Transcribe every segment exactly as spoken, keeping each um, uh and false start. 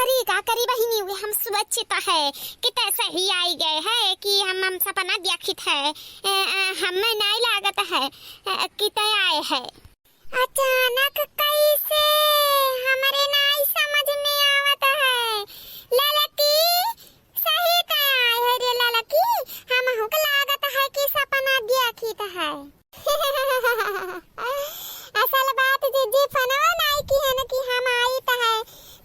अरे का करी बहिनी, वे हम सुरक्षित है कि तै सही आई गए है कि हम, हम सपना देखित है, ए, ए, हमें नाई लागत है, ए, कि तै आए है। अचानक कैसे? हमरे नाई समझ में आवत है। ललकी, सही तै आए है रे ललकी, हमहू के लागत है कि सपना देखित है। असल बात जिज्जी फोनवा नाई किहन कि हम आइत है,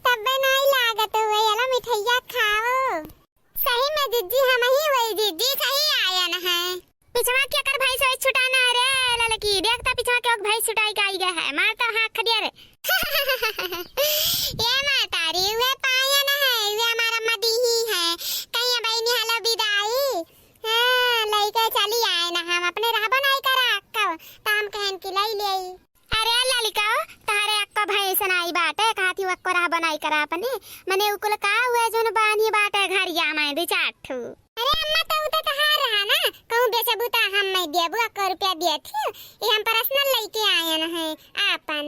तब्बे नाई लागत हुए। एला मिठैया खाओ। सही में जिज्जी, हमही हुई जिज्जी, सही आयन है। पिछवा के एकर भैंस वैस छुटाना है रे ललकी, देख त पिछवा के ओक भैंस छुटाई के आई गए है, मार त हाँक दिया रे। ए महतारी, उहे पायन है, उहे हमार मदीही है। कहीं अब आई निहालो बिदाई। हाँ, लइके चली आए ना, हम अपने रहबो नाई करा अक्को, त हम कहन कि लई लेई। अरे ललिका, तहरे अक्को भैंस नाई बाटे, कहती अक्को रहबो नाई करा अपने, मने उकुल का हुए जोन बानी बाटे घरिया में दू चार ठू। अरे अम्मा, त उ त तहार रहा ना, कहूँ बेचबू त हम मैं देबू, अक्को रुपया दिए थी, ये हम पर्सनल लइके आयन है आपन।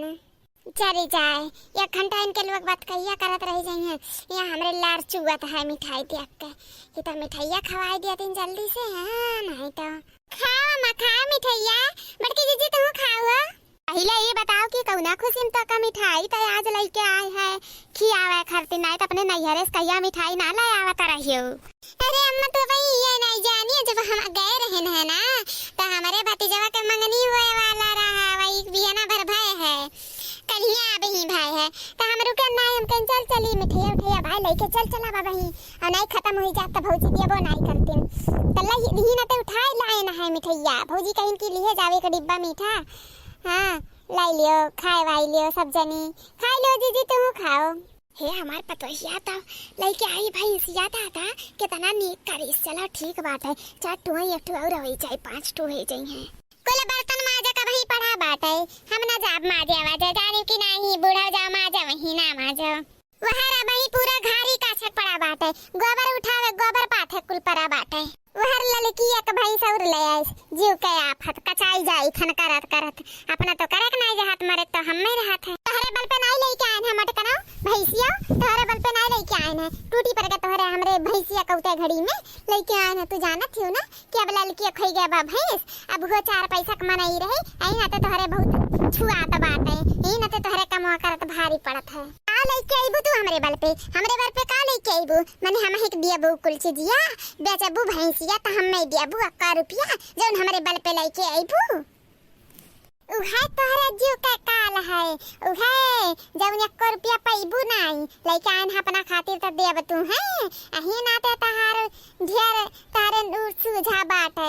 चली जाए, एक घंटा इनके लोग बात कहिया करत रह जाइए। यहाँ हमरे लार चुअत है मिठाई देख के, कि तो मिठाइया खवाई दिया दिन जल्दी से, हाँ, नहीं तो। खाओ अम्मा, खाओ मिठाइया। बड़की जीजी, तुहू खाओ। पहिले ये बताओ कि कौना खुशी में तो का मिठाई तो आज लइके आए है, खियावे खातिर, नहीं तो अपने नैहरे से कहिया मिठाई ना ले आवत रहियो। अरे अम्मा, तो भाई ये नहीं जानिए, जब हम गए रहन है ना, तो हमारे भतीजवा के मंगनी हुए वाला रहा, वही बियना भर भय है, कलिया अब ही भय है, तो हम रुके नहीं, हम कहें चल चली मिठैया उठैया भाई लइके चल चला बाबा ही, और नहीं खत्म हुई जात तो भौजी दियबो नहीं करतीन, तो लही ना ते उठाए लाए ना है मिठैया, भौजी कहीं की लिए जावे एक डिब्बा मीठा, हाँ, लाई लियो, खाए वाई लियो सब जनी, खाई लियो जीजी, तुम खाओ। हे हमार पतोहिया, तब लइके आई भैंसिया दादा, कितना नीक करिस। चलो ठीक बाटे, चार ठो है, एक ठो और होई जाए, पाँच ठो हो जाई हैं। कुल बर्तन माजे का वही पड़ा बाटे, हम ना जाब माजे वाजे, जाने कि नाही, बूढ़ा जाओ माजे वही ना माजो। वहर अब ही पूरा घारी काछक पड़ा बाटे, गोबर उठावे, गोबर पाथे कुल पड़ा बाटे। वहर ललकी एक भैंस और ले आइस, जीव के आफत, कचाई जाई थन करत करत। अपना तो करक नाई जहात, मरे तो हम में रहत है। तोहरे बल पे नाई लइके आयन है मटकनो भैंसियो, तोहरे बल पे नाई लइके आयन है। टूटी पड़ के तोहरे हमरे भैंसिया कौते घड़ी में लइके आयन है। तू जानत हियो ना कि अब ललकी खोई गया बा भैंस, अब वो चार पैसा के मनई रही, यही नाते तोहरे बहुत छुआत बाटे, यही नाते तोहरे कमवा करत भारी पड़त है। का लइके अइबू तू हमरे बल पे? हमरे बल पे का लइके अइबू? मने हम हिक दियबू कुल चीजिया, बेचबू भैंसिया त हम में दियबू अक्का रुपया, जौन हमरे बल पे लइके अइबू। उहे तोहरे जीव के काल है, उहे जौन एक्को रुपया पइबू नाई। लइके आयन अपना खातिर त देब तू है, अही नाते तहार ढेर तहरे नूर सूझा बाटे,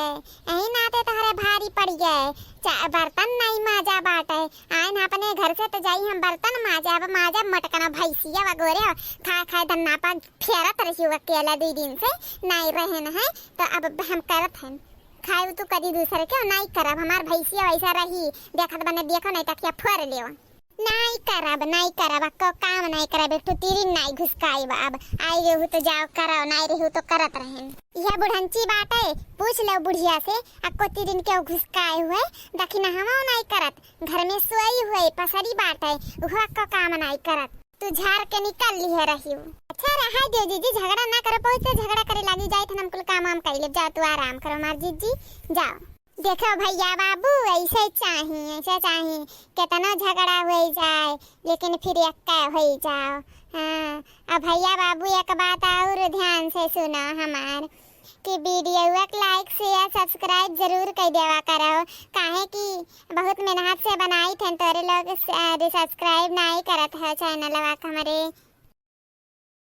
एही नाते तहरे भारी पड़ गए। चा-, बर्तन नाई माजा बाटे, आइन अपने घर से तो जाई हम बर्तन माजा, अब माजा मटकना भैंसिया वगोरे खाए खाए धन्ना पर फेरत रही अकेला दुई दिन से, नाई रहन है, तो अब हम करत हन। खाए तू कदी दूसरे के, नाई करब, हमार भैंसिया वैसा रही, देखत बने देखो, नाई तकिया फोर लेव। नाई करब, नाई करब, अक्को काम नाई करब, एक ठो तिरिन नाई घुसकाइब। अब आई रहू तो जाओ करो, नाई रहू तो करत रहेन। यह बुढ़ंची बाटे, पूछ लो बुढ़िया से, अक्को तिरिन के घुसकाए हुए, दखिना हमो नाई करत, घर में सोई हुए, पसरी बाटे, उहो अक्को काम नाई करत। तू झार के निकल लिहे रहियो। अच्छा रहा दे जीजी, झगड़ा ना करो, बहुत से झगड़ा करे लागी, जाई थन हम कुल काम वाम कई लेब, जाओ तू आराम करो हमार जीजी, जाओ। देखो भैया बाबू, ऐसे चाही, ऐसे चाही, केतनो झगड़ा होइ जाए, लेकिन फिर एक्का होइ जाओ। हाँ, अब भैया बाबू एक बात और ध्यान से सुनो हमार, कि वीडियो के like, share, subscribe जरूर कर देवा करो, काहे कि बहुत मेहनत से बनाई थे, तोरे लोग स-, अ, subscribe नाई करत है चैनलवा के हमरे।